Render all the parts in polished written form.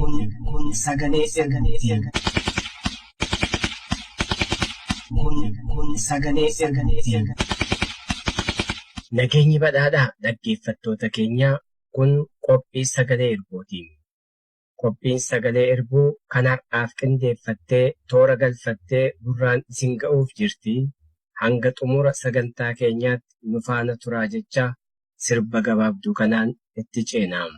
Kun sagalee erguuti. Kun sagalee erguuti. Nageenyi badhaadhaa dhaggeeffattoota keenyaa kun qophii sagalee erguuti. Qophiin sagalee erguu kan har'aaf qindeeffattee toora galfattee gurraan isin ga'uuf jirti. Hanga xumura sagantaa keenyaatti nu faana turaa jecha sirba gabaabduu kanaan itti ceenaa.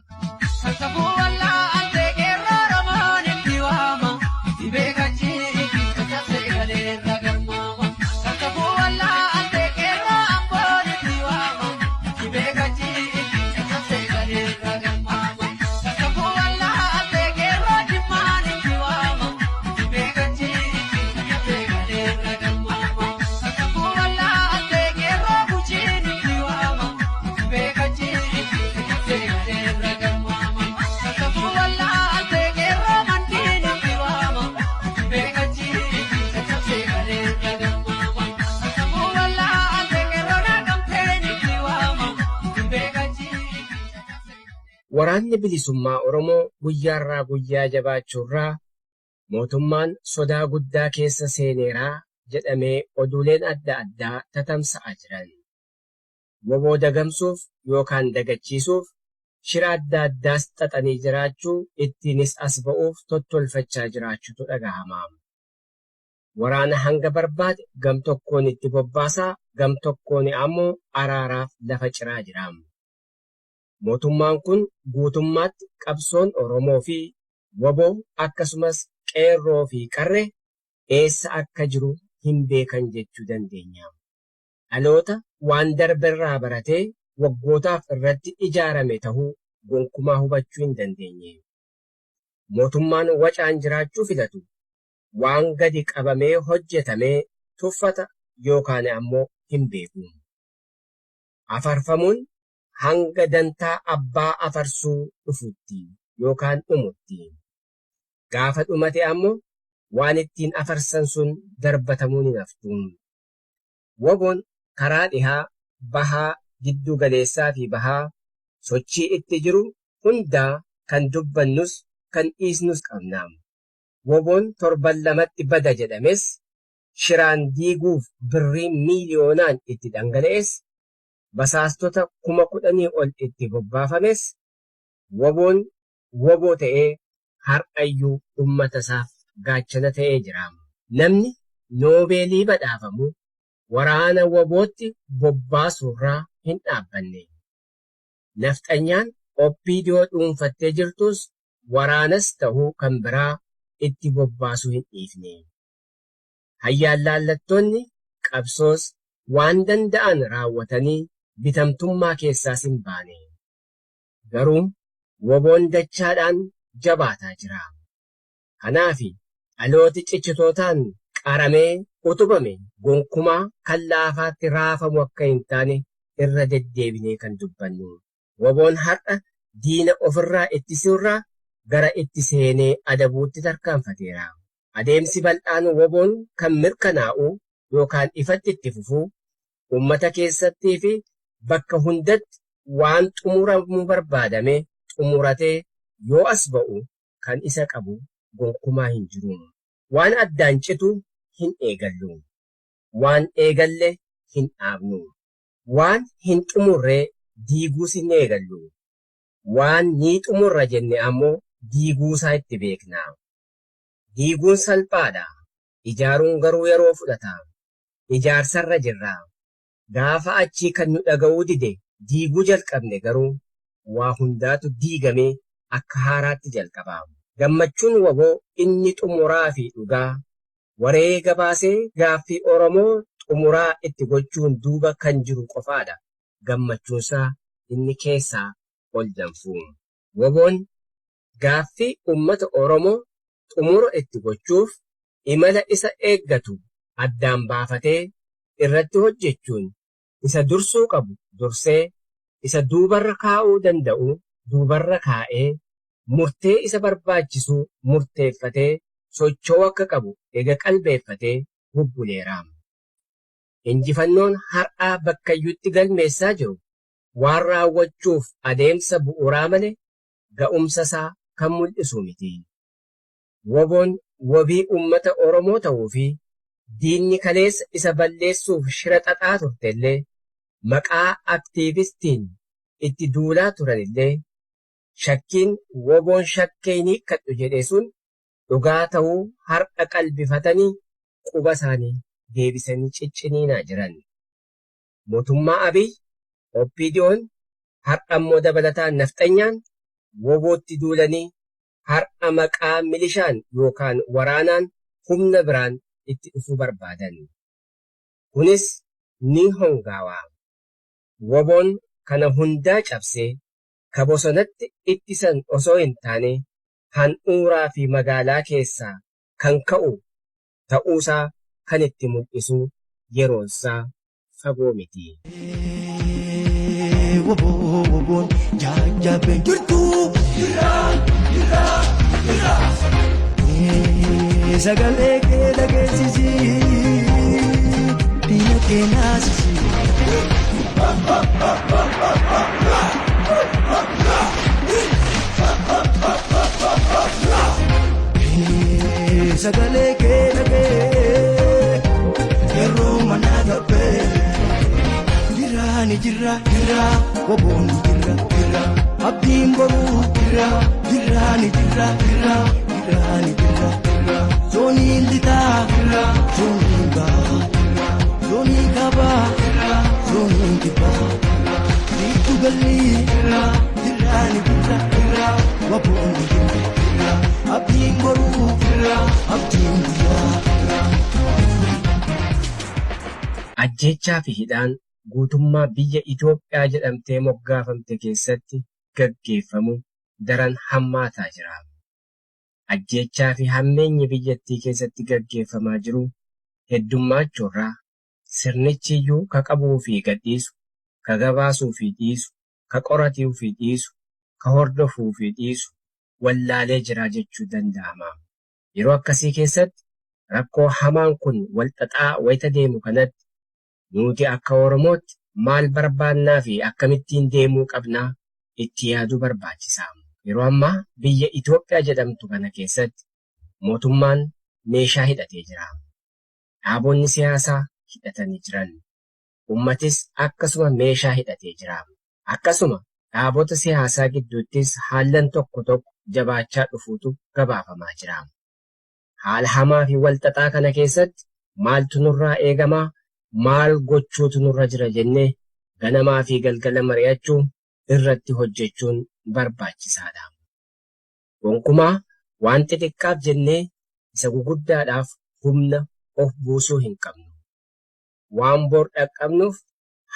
Waraanni bilisummaa Oromoo guyyaarraa guyyaa jabaachuurraa mootummaan sodaa guddaa keessa seeneeraa jedhamee oduuleen adda addaa tatamsa'aa jiran. Woboo dagamsuuf yookaan dagachiisuuf shira adda addaas xaxanii jiraachuu ittiinis as ba'uuf tottolfachaa jiraachuutu dhagahama. Waraana hanga barbaade gam tokkoon itti bobbaasaa gam tokkoon ammoo araaraaf lafa ciraa jira. Mootummaan kun guutummaatti qabsoon Oromoo fi woboo akkasumas qeerroo fi qarree eessa akka jiru hin beekan jechuu dandeenya. Dhaloota waan darberraa baratee waggootaaf irratti ijaarame tahuu gonkumaa hubachuu hin dandeenye. Mootummaan wacaan jiraachuu filatu waan gadi qabamee hojjetamee tuffata yookaan ammoo hin beeku. Afarfamuun hanga dantaa abbaa afarsuu dhufutti yookaan dhumutti. Gaafa dhumate ammoo waan ittiin afarsan sun darbatamuun hin haftu. Woboon karaa dhihaa, bahaa, giddu galeessaa fi bahaa sochii itti jiru hundaa kan dubbannus kan dhiisnus qabna. Woboon torban lamatti bada jedhames shiraan diiguuf birrii miiliyoonaan itti dhangala'es basaastota 10,000 ol itti bobbaafames woboon woboo ta'ee har'ayyuu uummata isaaf gaachana ta'ee jira. Namni noobeelii badhaafamu waraana wobootti bobbaasurraa hin dhaabbanne. Nafxanyaan OPDO dhuunfattee jirtus waraanas ta'uu kan biraa itti bobbaasuu hin dhiifne. Hayyaallallattoonni qabsoos waan danda'an raawwatanii bitamtummaa keessaas hin baane. Garuu woboon dachaadhaan jabaataa jira. Kanaaf dhalooti cichitootaan qaramee utubame gonkumaa kan laafaatti raafamu akka hin taane irra deddeebinee kan dubbannu. Woboon har'a diina ofirraa ittisuurraa gara itti seenee adabuutti tarkaanfateera. Adeemsi bal'aan woboon kan mirkanaa'u yookaan ifatti itti fufuu uummata keessattii fi bakka hundatti waan xumuramuu barbaadame xumuratee yoo as ba'u kan isa qabu gonkumaa hin jiru. Waan addaan citu hin eegallu. Waan eegalle hin dhaabnu. Waan hin xumurree diiguus hin eegallu. Waan ni xumurra jenne ammoo diiguusaa itti beekna. Diiguun salphaadha. Ijaaruun garuu yeroo fudhata. Ijaarsarra jirra. Gaafa achii kan nu dhaga'uu dide diiguu jalqabne garuu waa hundaatu diigamee akka haaraatti jalqaba. Gammachuun woboo inni xumuraa fi dhugaa wareega baasee gaaffii Oromoo xumuraa itti gochuun duuba kan jiru qofaadha. Gammachuunsaa inni keessaa ol danfu. Woboon gaaffii uummata Oromoo xumura itti gochuuf imala isa eeggatu addaan baafatee irratti hojjechuun isa dursuu qabu dursee isa duubarra kaa'uu danda'u duubarra kaa'ee murtee isa barbaachisu murteeffatee socho'uu akka qabu ega qalbeeffatee bubbuleera. Injifannoon har'aa bakkayyuutti galmeessaa jiru waan raawwachuuf adeemsa bu'uuraa malee ga'umsa isaa kan mul'isu miti. Woboon wabii uummata Oromoo ta'uu fi diinni kaleessa isa balleessuuf shira xaxaa turtellee maqaa aktiivistiin itti duulaa turanillee shakkiin woboon shakkee hin hiikkadhu jedhe sun dhugaa ta'uu har'a qalbifatanii quba isaanii deebisanii cicciniinaa jiran. Mootummaa Abiy, OPDO'n har'a immoo dabalataan nafxanyaan wobootti duulanii har'a maqaa milishaan yookaan waraanaan humna biraan itti dhufuu barbaadan. Kunis ni hongaawaa. Woboon kana hundaa cabsee ka bosonatti ittisan osoo hin taane handhuuraa fi magaalaa keessaa kan ka'u ta'uusaa kan itti mul'isu yeroonsaa fagoo miti. Woboo woboon jajjabeen jirtu. Sagalee kee dhageessisi diina kee naasisi. Sagalee kee dhagee yeroo mana gabbee. Jira ni jira jira woboon jira jira abdiin boruu jira jira ni jira jira jira ni jira jira zooniin lixaa jira zooniin bahaa jira zooniin kaabaa jira zooniin kibbaa jira giddu galli jira jira ni jira jira woboon jira jira abdiin boruu jira abdiin guyyaa jira. Ajjeechaa fi hidhaan guutummaa biyya Itoophiyaa jedhamtee moggaafamte keessatti gaggeeffamu daran hammaataa jira. Ajjeechaa fi hammeenyi biyyattii keessatti gaggeeffamaa jiru heddummaachuu sirnichi iyyuu ka qabuu fi gadhiisu, ka gabaasuu fi dhiisu, ka qoratuu fi dhiisu, ka hordofuu fi dhiisu wallaalee jira jechuu danda'ama. Yeroo akkasii keessatti rakkoo hamaan kun walxaxaa wayita deemu kanatti nuti akka Oromootti maal barbaannaa fi akkamittiin deemuu qabnaa itti yaaduu barbaachisa. Yeroo ammaa biyya Itoophiyaa jedhamtu kana keessatti mootummaan meeshaa hidhatee jira. Dhaabonni siyaasaa hidhatanii jiran. Uummatis akkasuma meeshaa hidhatee jira. Akkasuma dhaabota siyaasaa gidduuttis haallan tokko tokko jabaachaa dhufuutu gabaafamaa jira. Haala hamaa fi walxaxaa kana keessatti maaltu nurraa eegamaa, maal gochuutu nurra jira jennee ganamaa fi galgala mari'achuu irratti hojjechuun barbaachisaadha. Gonkumaa waan xixiqqaaf jennee isa guguddaadhaaf humna of buusuu hin qabnu. Waan bor dhaqqabnuuf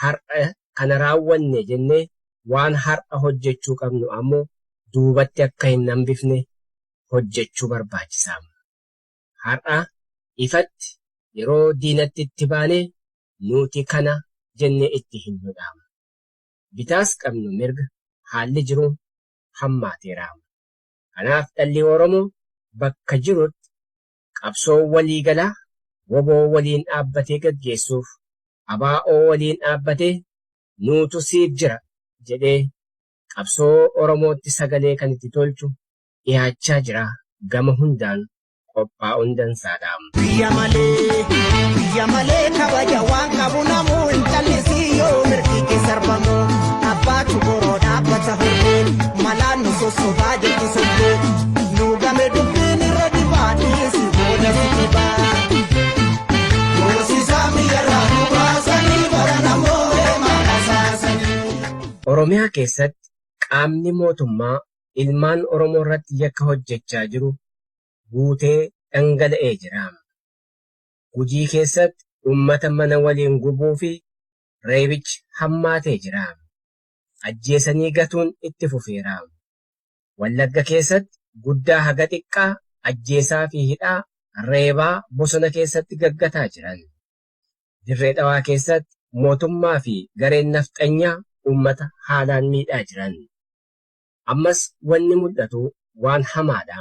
har'a kana raawwanne jennee waan har'a hojjechuu qabnu ammoo duubatti akka hin hambifne hojjechuu barbaachisa. Har'a ifatti yeroo diinatti itti baanee nuti kana jennee itti himnudha. Bitaas qabnu mirga haalli jiru hammaateera. Kanaaf dhalli Oromoo bakka jirutti qabsoo waliigalaa woboo waliin dhaabbatee gaggeessuuf abaa'oo waliin dhaabbatee nuutu siif jira jedhee qabsoo Oromootti sagalee kan itti tolchu dhiyaachaa jira gama hundaan qophaa'uun dansaadha. Biyya malee, biyya malee kabaja waan qabu namuu hin callisii yoo mirgi kee sarbamu. Abbaatu boroo dhaabbata hordee malaan nu sossobaa jirti sobdee. Nu game dubbiin irra dibaa dhiisi booda si dhibaa. Goosisaa biyyarraa nu baasanii bara namoo maqaa saasanii. Oromiyaa keessatti qaamni mootummaa ilmaan Oromoo irratti yakka hojjechaa jiru guutee dhangala'ee jira. Gujii keessatti uummata mana waliin gubuu fi reebichi hammaatee jira. Ajjeesanii gatuun itti fufeera. Wallagga keessatti guddaa haga xiqqaa ajjeesaa fi hidhaa reebaa bosona keessatti gaggataa jiran. Dirree Dhawaa keessatti mootummaa fi gareen nafxanyaa uummata haalaan miidhaa jiran. Ammas wanni mul'atu waan hamaadha.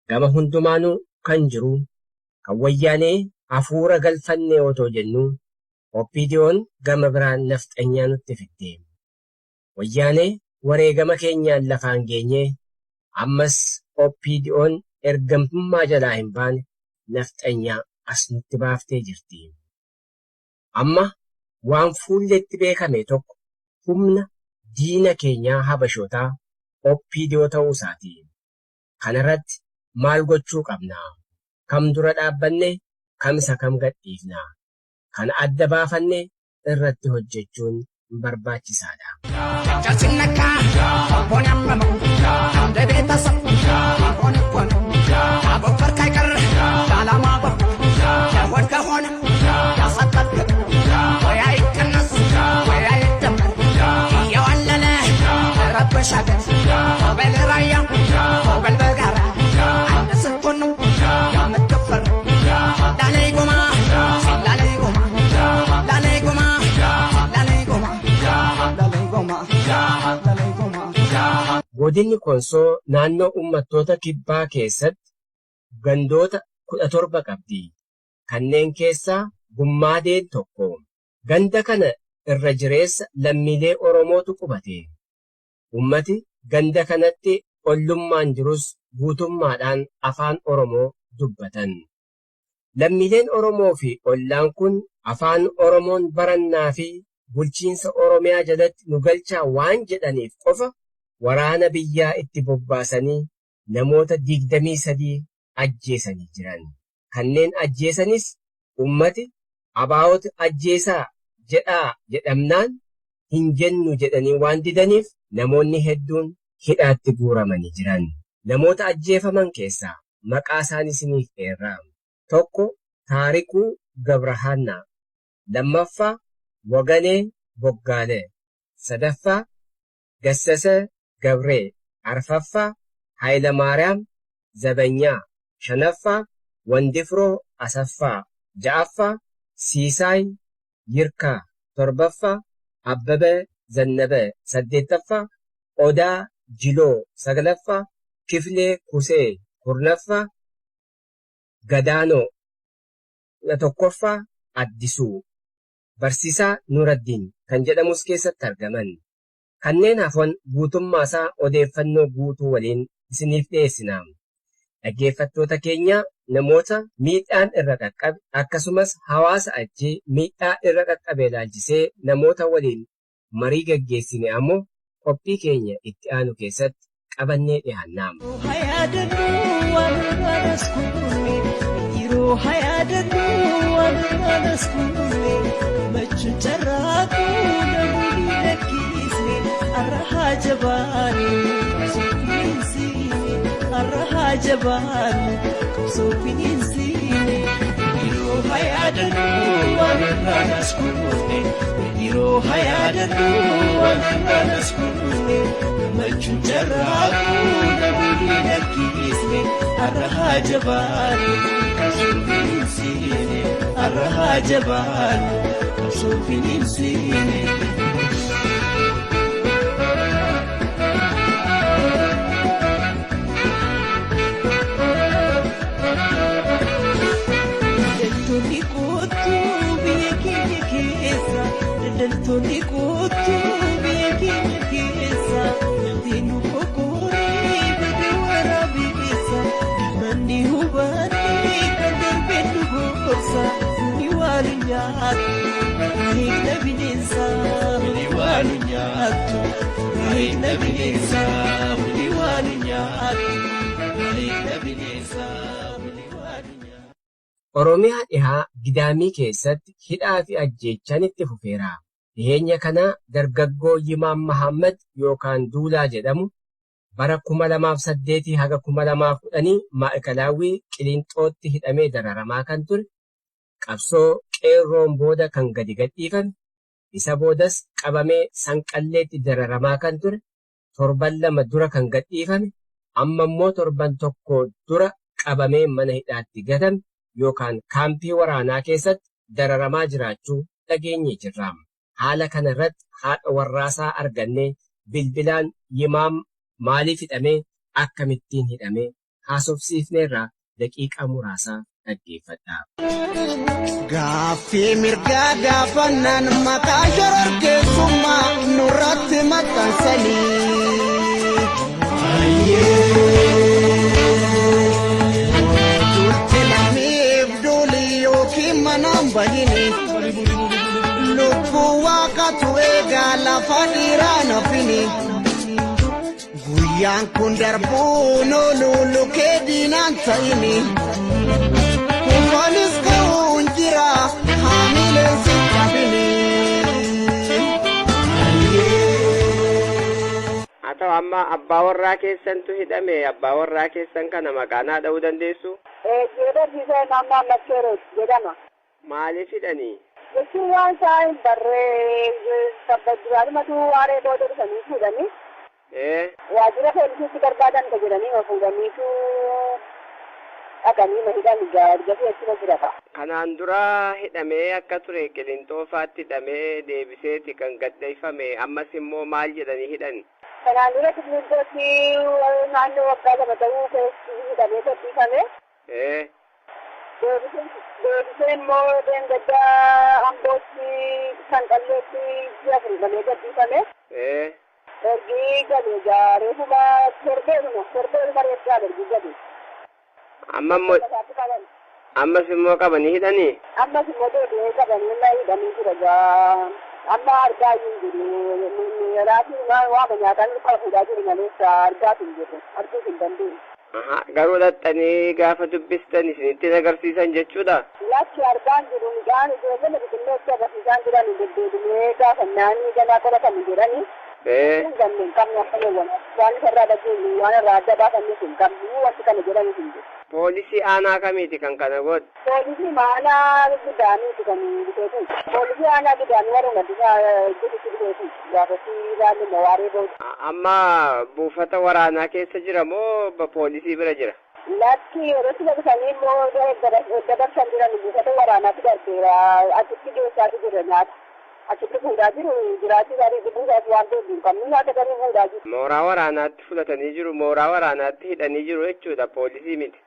Gama hundumaanuu kan jiru kan wayyaanee hafuura galfannee otoo jennu OPDO'n gama biraan nafxanyaa nutti fidde. Wayyaanee wareegama keenyaan lafaan geenyee Ammas OPDO'n ergamtummaa jalaa hin baane nafxanyaa as nutti baaftee jirti. Amma waan fuulletti beekame tokko humna diina keenyaa Habashootaa OPDO ta'uu isaati. Kanarratti maal gochuu qabna? Kam dura dhaabbanne kam isa kam gadhiifna? Kana adda baafanne irratti hojjechuun barbaachisaadha. Godinni Konsoo naannoo uummattoota kibbaa keessatti gandoota 17 qabdi. Kanneen keessaa Gummaadeen tokko. Ganda kana irra jireessa lammiilee Oromootu qubate. Uummati ganda kanatti ollummaan jirus guutummaadhaan afaan Oromoo dubbatan. Lammiileen Oromoo fi ollaan kun afaan Oromoon barannaa fi bulchiinsa Oromiyaa jalatti nu galchaa waan jedhaniif qofa waraana biyyaa itti bobbaasanii namoota 23 ajjeesanii jiran. Kanneen ajjeesanis ummati abaa'otu ajjeesaa jedhaa jedhamnaan hin jennu jedhanii waan didaniif namoonni hedduun hidhaatti guuramanii jiran. Namoota ajjeefaman keessaa maqaa isaanii isiniif eerraa. Tokko Taarikuu Gabrahaannaa, lammaffaa Waganee Boggaalee, sadaffaa Gassasee Gabree, arfaffaa Hayilamaariyaam Zabanyaa, shanaffaa Wandifroo Asaffaa, ja'affaa Siisaay Yirkaa, torbaffaa Abbabee Zannabee, saddeettaffaa Odaa Jiloo, saglaffaa Kiflee Kusee, kurnaffaa Gadaanoo, 11ffaa Addisuu. Barsiisaa Nuraddiin kan jedhamus keessatti argaman. Kanneen hafan guutummaasaa odeeffannoo guutuu waliin isiniif dhiyeessina. Dhaggeeffattoota keenya namoota miidhaan irra qaqqabe akkasumas hawaasa achii miidhaa irra qaqqabe ilaalchisee namoota waliin marii gaggeessine ammoo qophii keenya itti aanu keessatti qabannee dhiyaanna. Daldaltoonni kootuu biyya keenya keessa daldaltoonni kootuu biyya keenya keessa namni kokoree bada waraabeessa manni hubanne kan darbee nu gorsa ni waan nyaatu hiikna bineensa ni waan nyaatu hiikna bineensa ni waan nyaatu hiikna bineensa ni waan nyaatu. Oromiyaa dhihaa Gidaamii keessatti hidhaa fi ajjeechaan itti fufeera. Dhiheenya kana dargaggoo Yimaam Mahammad yookaan Duulaa jedhamu bara 2008 haga 2010 Maa'ikalaawwii Qilinxootti hidhamee dararamaa kan ture, qabsoo qeerroon booda kan gadi gadhiifame, isa boodas qabamee sanqalleetti dararamaa kan ture, torban 2 dura kan gadhiifame, amma immoo torban 1 dura qabamee mana hidhaatti gatame yookaan kaampii waraanaa keessatti dararamaa jiraachuu dhageenye jirra. Haala kanarratti haadha warraasaa argannee bilbilaan Yimaam maaliif hidhamee akkamittiin hidhamee haasofsiifneerraa daqiiqaa muraasaa dhaggeeffadha. Gaaffii mirgaa gaafannaan maqaa shororkeessummaa nurratti maxxansanii. Lafa dhiiraa nafini. Guyyaan kun darbuun oolu lukee diinaan ta'ini. Kufaanis ka'uun jira haamileen si cabini. Haa ta'u, amma abbaa warraa keessantu hidhame. Abbaa warraa keessan kana maqaa naa dha'uu dandeessu? Barsiisaa Naannoo Ammasseeroo jedhama. Maaliif hidhanii? Jechuun waan isaa hin barree sabba duraanumatu waaree booda dhufanii fuudhanii waajjira poolisiitti barbaadan ka jedhanii ma fuudhaniitu dhaqanii ma hidhan ergasii achuma jira ta'a. Kanaan dura hidhamee akka ture, Qilinxoofaatti hidhamee deebiseeti kan gadhiifame. Ammas immoo maal jedhanii hidhan? Kanaan dura Qilinxootti naannoo waggaa 2 ta'uu keessatti hidhamee gadhiifame. Deebisee immoo deengaddaa Ambootti kan qalleetti ji'a 4 hidhamee gadhiifame. Ergi galee gaareefuma torbeedhuma reeffaan ergi galee. Amma immoo ammas immoo qabanii hidhanii? Ammas immoo deebi'ee qabanii na hidhanii jira gaa. Amma argaa hin jiru. Raatii waama nyaataa qaba fuudhaa jiru malee argaa hin jiru. Arguu hin dandeenye. Aha, garuu dhaxxanii gaafa dubbistan isinitti agarsiisan jechuudha? Lakki, argaan jiru. Midhaan ijoollee xixinnootti agarsiisaan jiran deddeebinee gaafannaanii ganaa qoratamu jedhanii. Hin ganne hin qabnu akka loowwan waan isarraa dhageenyu waan irraa adda baafannes hin qabnu, wanti kana jedhamu hin jiru. Poolisii aanaa kamiiti kan kana godhu? Poolisii aanaa Gidaamiiti kan biteetu. Poolisii aanaa Gidaamii warra gaddisaa hojjetutti biteetu gaafasii ilaallu waaree booda. Amma buufata waraanaa keessa jira moo poolisii bira jira? Lakki, yeroo dhufanii immoo dabarsan jiran buufata waraanaatti darbeera. Achitti geessaatu jira nyaata. Achitti fuudhaa jiru, jiraachuu isaanii dhibuu isaas waan beeknu hin qabnu, nyaata garuu fuudhaa jiru. Mooraa waraanaatti fudhatanii jiru, mooraa waraanaatti hidhanii jiru jechuudha, poolisii miti.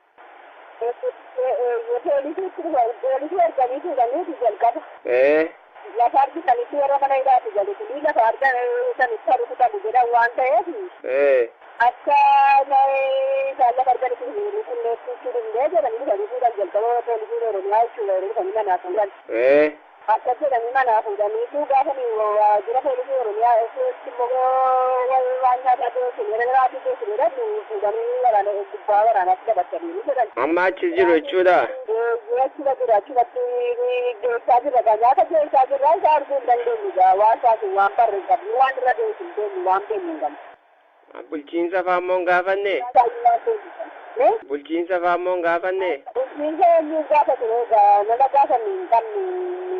Poolisiitti poolisii erganii fuudhaniitu jalqaba. Lafa argisanitti warra mana hidhaati galu kuni lafa argan sanitti rukutamu jedhan waan ta'eef akka isaan lafa arganitti qulqulleessuu dhumnee jedhanii dhufanii fuudhan jalqaba poolisiin Oromiyaa jechuudha yeroo dhufanii manaa fuudhan. Akka jedhanii manaa fuudhaniitu gaafa waajjira poolisii Oromiyaa keessatti immoo waan nyaataa geessine raatii geessine fuudhanii waraana gubbaa waraanaatti dabarsanii jedhan. Amma achi jiru jechuudha. Achuma jira, achumatti geessaa jirra gaa, nyaata geessaa jirra, isa arguu hin dandeenyu gaa, waan isaatiin waan barre hin qabnu, waan irra deesu hin deemnu, waan beeknu hin qabnu. Bulchiinsa fa'aa hin gaafanne? Bulchiinsa fa'aa immoo hin gaafanne? Bulchiinsa eenyuun gaafatu egaa? Nama gaafannu hin qabnu,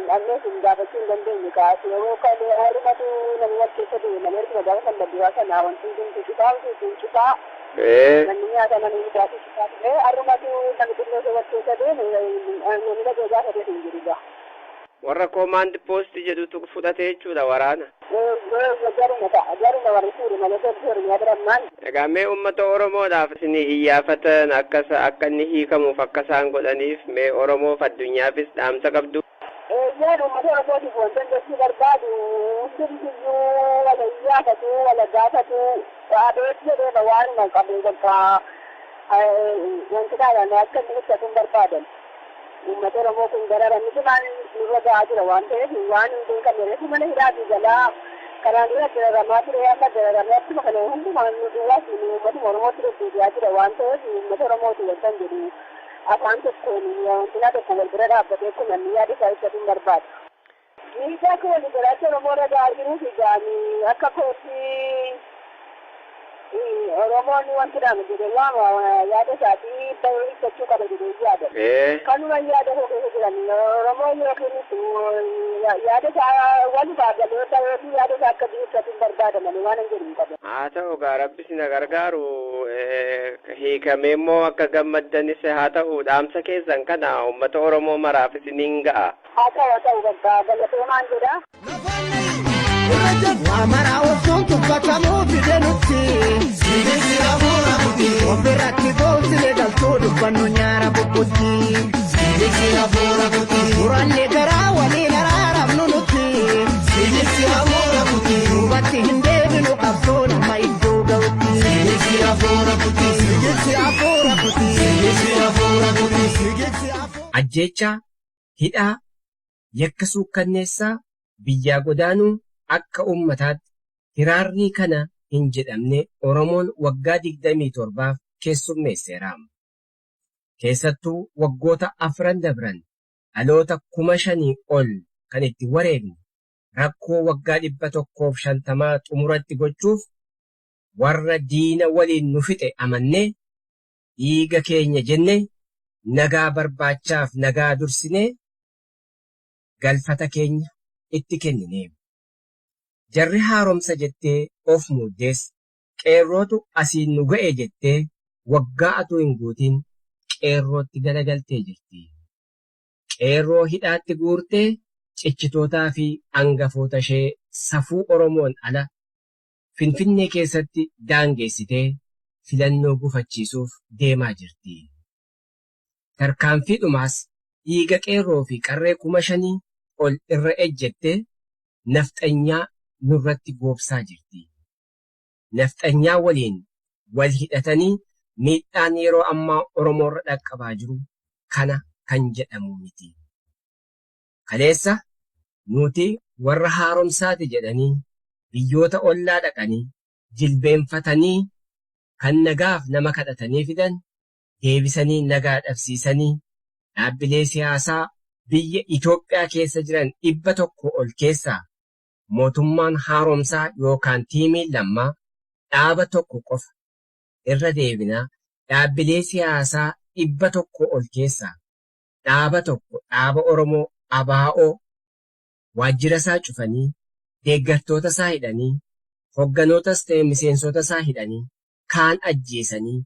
dhabnees hin gaafachuu hin dandeenyu kaas yeroo kan harumatu namni wal keessa deeme malee erguma gaafa san duraa sana wanti hundumtu cufaa, hundi cufaa. Manni nyaata namni dhugaatii cufaa ture, harumatu namni xinnoo wal keessa deeme, namni dhagee gaafatee hin jiru gaa. Warra command post jedhutu fudhate jechuudha waraana. Jaruma ta'a, jaruma warri fuudhe malee poolisii Oromiyaa bira ammaan. Egaa mee uummata Oromoodhaaf isin iyyaafatan akka akka inni hiikamuuf akka isaan godhaniif mee Oromoof addunyaafis dhaamsa qabdu? Eeyyaan, uummata Oromootiif wanta jechuu barbaadu, hundumtiyyuu wala iyyaafatu wala gaafatu abeet jedheema waanuma qabu bakka wanti dhaadhaan akka inni ibsatu hin barbaadan. Uummata Oromoo kun dararamni cimaan nurra gahaa jira waan ta'eef waan hin beekamne reefu mana hidhaatii jalaa kanaan dura dararamaa ture, amma dararamee akkuma kana hundumaa nu duwwaas uummatuma Oromootti deddeebi'aa jira waan ta'eef uummata Oromooti wanta hin jedhu afaan tokkoon wantina tokko wal bira dhaabbatee akkuma inni yaada isaa ibsatu hin barbaadu. Miidhaa akka walii galaatti Oromoo irra gahaa jiruuf egaanii akka kootti Oromoon wanti dhaame jedhee waama yaada isaatii bahee ibsachuu qaba jedhee yaada. Kanuma yaada koo keessa jiran Oromoon yookiin yaada isaa walumaa galee baheetu yaada isaa akka ibsatu hin barbaada malee waan hin jedhu hin qabu. Haa ta'u gaa, Rabbi si gargaaru, hiikamee immoo akka gammaddanis haa ta'u, dhaamsa keessan kana uummata Oromoo maraaf isiniin ga'a. Haa ta'u, haa ta'u, bakka galatoomaan jedha. Waa maraa obsuun tuffatamuu fide nutti. Ofirratti goosine galtuu dubbannu nyaara bubbutti. Murannee garaa waliin araaramnu nutti. Duubatti hin deebinu, qabsoon amma iddoo ga'utti. Ajjeechaa, hidhaa, yakka suukkanneessaa, biyyaa godaanuu, akka uummataatti hiraarrii kana hin jedhamne Oromoon waggaa 27f keessummeesseera. Keessattuu waggoota afran dabran dhaloota 5,000 ol kan itti wareegne rakkoo waggaa 150 xumuratti gochuuf warra diina waliin nu fixe amannee dhiiga keenya jenne nagaa barbaachaaf nagaa dursinee galfata keenya itti kennine. Jarri haaromsa jettee of muuddees qeerrootu asiin nu ga'e jettee waggaa atuu hin guutin qeerrootti galagaltee jirti. Qeerroo hidhaatti guurtee cichitootaa fi hangafoota ishee safuu Oromoon ala Finfinnee keessatti daangeessitee filannoo gufachiisuuf deemaa jirti. Tarkaanfiidhumaas dhiiga qeerroo fi qarree 5,000 ol irra ejjettee nafxanyaa nurratti goobsaa jirti. Nafxanyaa waliin wal hidhatanii miidhaan yeroo ammaa Oromoorra dhaqqabaa jiru kana kan jedhamu miti. Kaleessa nuti warra haaromsaati jedhanii biyyoota ollaa dhaqanii jilbeenfatanii kan nagaaf nama kadhatanii fidan deebisanii nagaa dhabsiisanii dhaabbilee siyaasaa biyya Itoophiyaa keessa jiran 100 ol keessaa mootummaan haaromsaa yookaan tiimiin lammaa dhaaba tokko qofa irra deebinaa dhaabbilee siyaasaa 100 ol keessaa dhaaba tokko dhaaba Oromoo ABO waajjira isaa cufanii deeggartoota isaa hidhanii hogganootas ta'e miseensota isaa hidhanii kaan ajjeesanii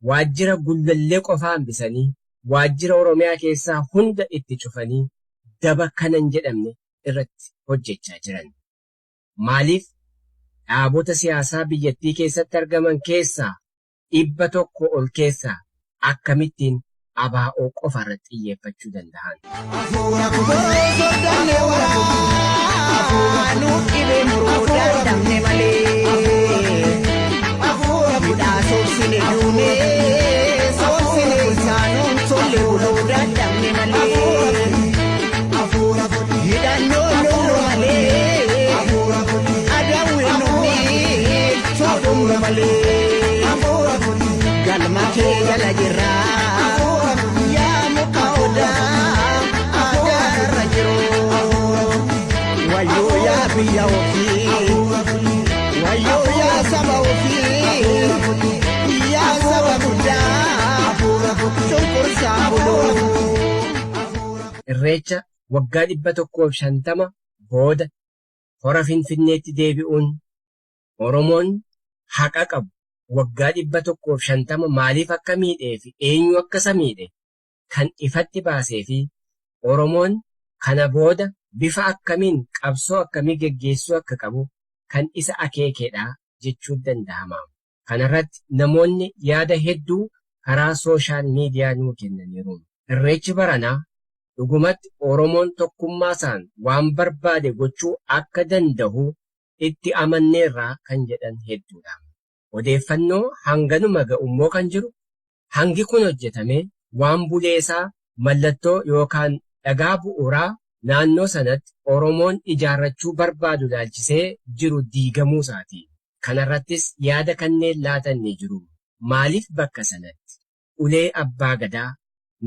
waajjira gullallee qofaa hambisanii waajjira Oromiyaa keessaa hunda itti cufanii daba kanan jedhamne irratti hojjechaa jiran. Maaliif dhaabota siyaasaa biyyattii keessatti argaman keessaa 100 ol keessaa akkamittiin ABO qofa irratti xiyyeeffachuu danda'an? Boroo soddamne waraanuu dhibee muruu dandamne malee. Hidhaa soobsine duunee soobsine isaanuun tolle buluu dandamne malee. Hidhannoo lollu malee. Adawwee numni tolumna malee. Galma kee jala jirra. Yaa muka odaa adaarra jiru. Wayyoo yaa biyya ofii. Wayyoo yaa saba ofii. Yaa saba guddaa. Cunqursaa buluu. Irreecha waggaa 150 booda hora Finfinneetti deebi'uun Oromoon haqa qabu waggaa 150 maaliif akka miidhee fi eenyu akka isa miidhe kan ifatti baasee fi Oromoon kana booda bifa akkamiin qabsoo akkamii geggeessuu akka qabu kan isa akeekedha jechuun danda'ama. Kanarratti namoonni yaada hedduu karaa sooshaal miidiyaa nuu kennaniiru. Irreechi baranaa dhugumatti Oromoon tokkummaa isaan waan barbaade gochuu akka danda'u itti amanneerraa kan jedhan hedduudha. Odeeffannoo hanganuma ga'ummoo kan jiru hangi kun hojjetame waan buleesaa mallattoo yookaan dhagaa bu'uuraa naannoo sanatti Oromoon ijaarrachuu barbaadu ilaalchisee jiru diigamuu isaati. Kanarrattis yaada kanneen laatan ni jiru. Maaliif bakka sanatti ulee abbaa gadaa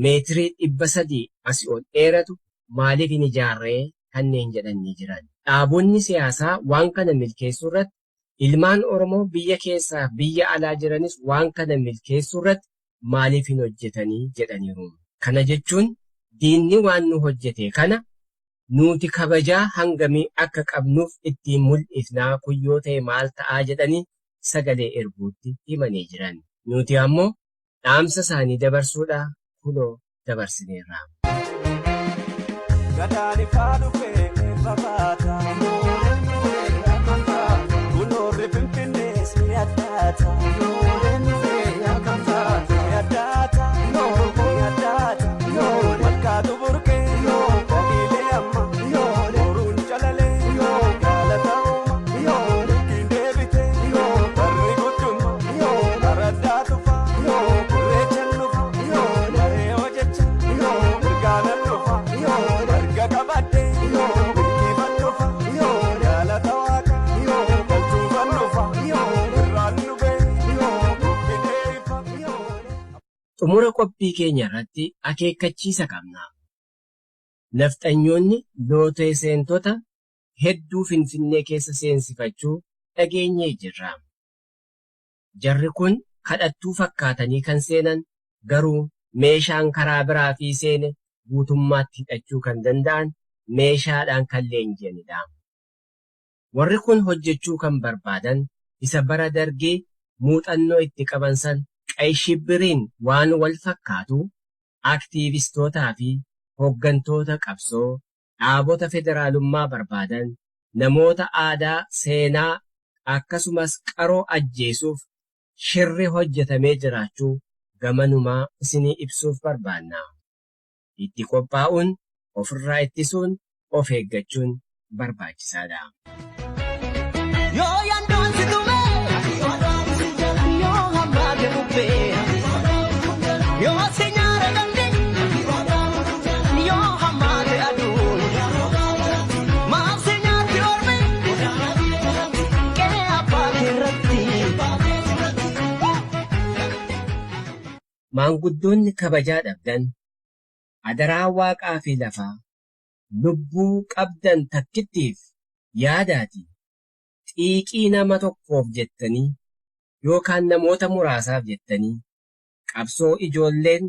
meetirii 300 asii ol dheeratu maaliif hin ijaarree kanneen jedhan ni jiran. Dhaabonni siyaasaa waan kana milkeessuu irratti ilmaan Oromoo biyya keessaa biyya alaa jiranis waan kana milkeessuu irratti maaliif hin hojjetanii jedhaniiru. Kana jechuun diinni waan nu hojjete kana nuti kabajaa hangamii akka qabnuuf ittiin mul'ifnaa kun yoo ta'e maal ta'aa jedhanii sagalee erguutti himanii jiran. Nuti ammoo dhaamsa isaanii dabarsuudhaa kunoo dabarsineerra. Gadaan ifaa dhufee irra baata. Kunoorri Finfinnees ni addaata. Ni addaata. Ni addaata. Malkaatu burqee. Dhagiilee amma. Boruun calalee. Galata uuma. Milkiin deebitee. Barri guddumma. Araddaa tufa. Irreechan dhufa. Maree hojjecha. Mirgaanan dhufa. Marga qabadhee. Milkiifan dhufa. Galata. Xumura qophii keenya irratti akeekkachiisa qabna. Nafxanyoonni lootee seentota hedduu Finfinnee keessa seensifachuu dhageenyee jirra. Jarri kun kadhattuu fakkaatanii kan seenan garuu meeshaan karaa biraa fi seene guutummaatti hidhachuu kan danda'an meeshaadhaan kan leenji'anidha. Warri kun hojjechuu kan barbaadan isa bara dargee muuxannoo itti qaban san qayshibbiriin waan wal fakkaatu aktiivistootaa fi hooggantoota qabsoo dhaabota federaalummaa barbaadan namoota aadaa, seenaa akkasumas qaroo ajjeesuuf shirri hojjetamee jiraachuu gamanumaa isinii ibsuuf barbaanna. Itti qophaa'uun ofirraa ittisuun of eeggachuun barbaachisaadha. Yoo yandoon si tume, yoo hammaate bubbee, yoo si nyaara dambi, yoo hammaate aduun, maaf si nyaatti ormi, qe'ee abbaa keerratti. Maanguddoonni kabajaa dhabdan adaraa waaqaa fi lafaa lubbuu qabdan takkittiif yaadaati. Xiiqii nama tokkoof jettanii yookaan namoota muraasaaf jettanii qabsoo ijoolleen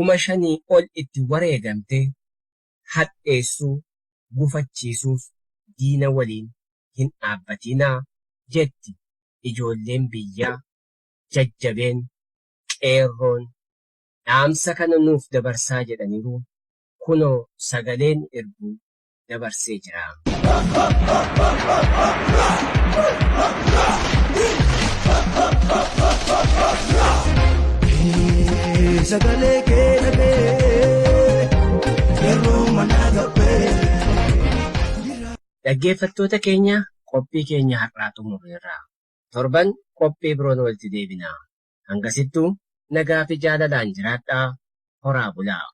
5,000 ol itti wareegamte hadheessuu gufachiisuuf diina waliin hin dhaabbatinaa jetti ijoolleen biyyaa jajjabeen qeerroon dhaamsa kana nuuf dabarsaa jedhaniiru kunoo sagaleen erbuu dabarsee jira. Sagalee kee dhagee yeroo mana gabbee. Dhaggeeffattoota keenya qophii keenya har'aa xumurreerra. Torban qophii biroon walitti deebina. Hangasittuu nagaa fi jaalalaan jiraadhaa horaa bulaa.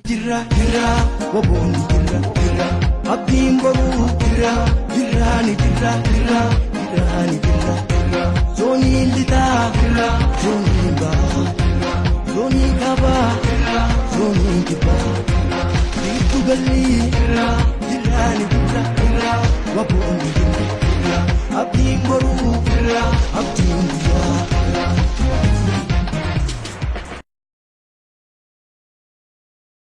Jirra jirra woboon jirra jirra abdiin boruu jirra jirraani jirra jirra jirraani jirra jirra zooniin lixaa jirra zooniin bahaa jirra zoonii kaabaa jirra zooniin kibbaa jirra giddu galli jirra jirraani jirra jirra woboon jirra jirra abdiin boruu jirra abdiin guyyaa.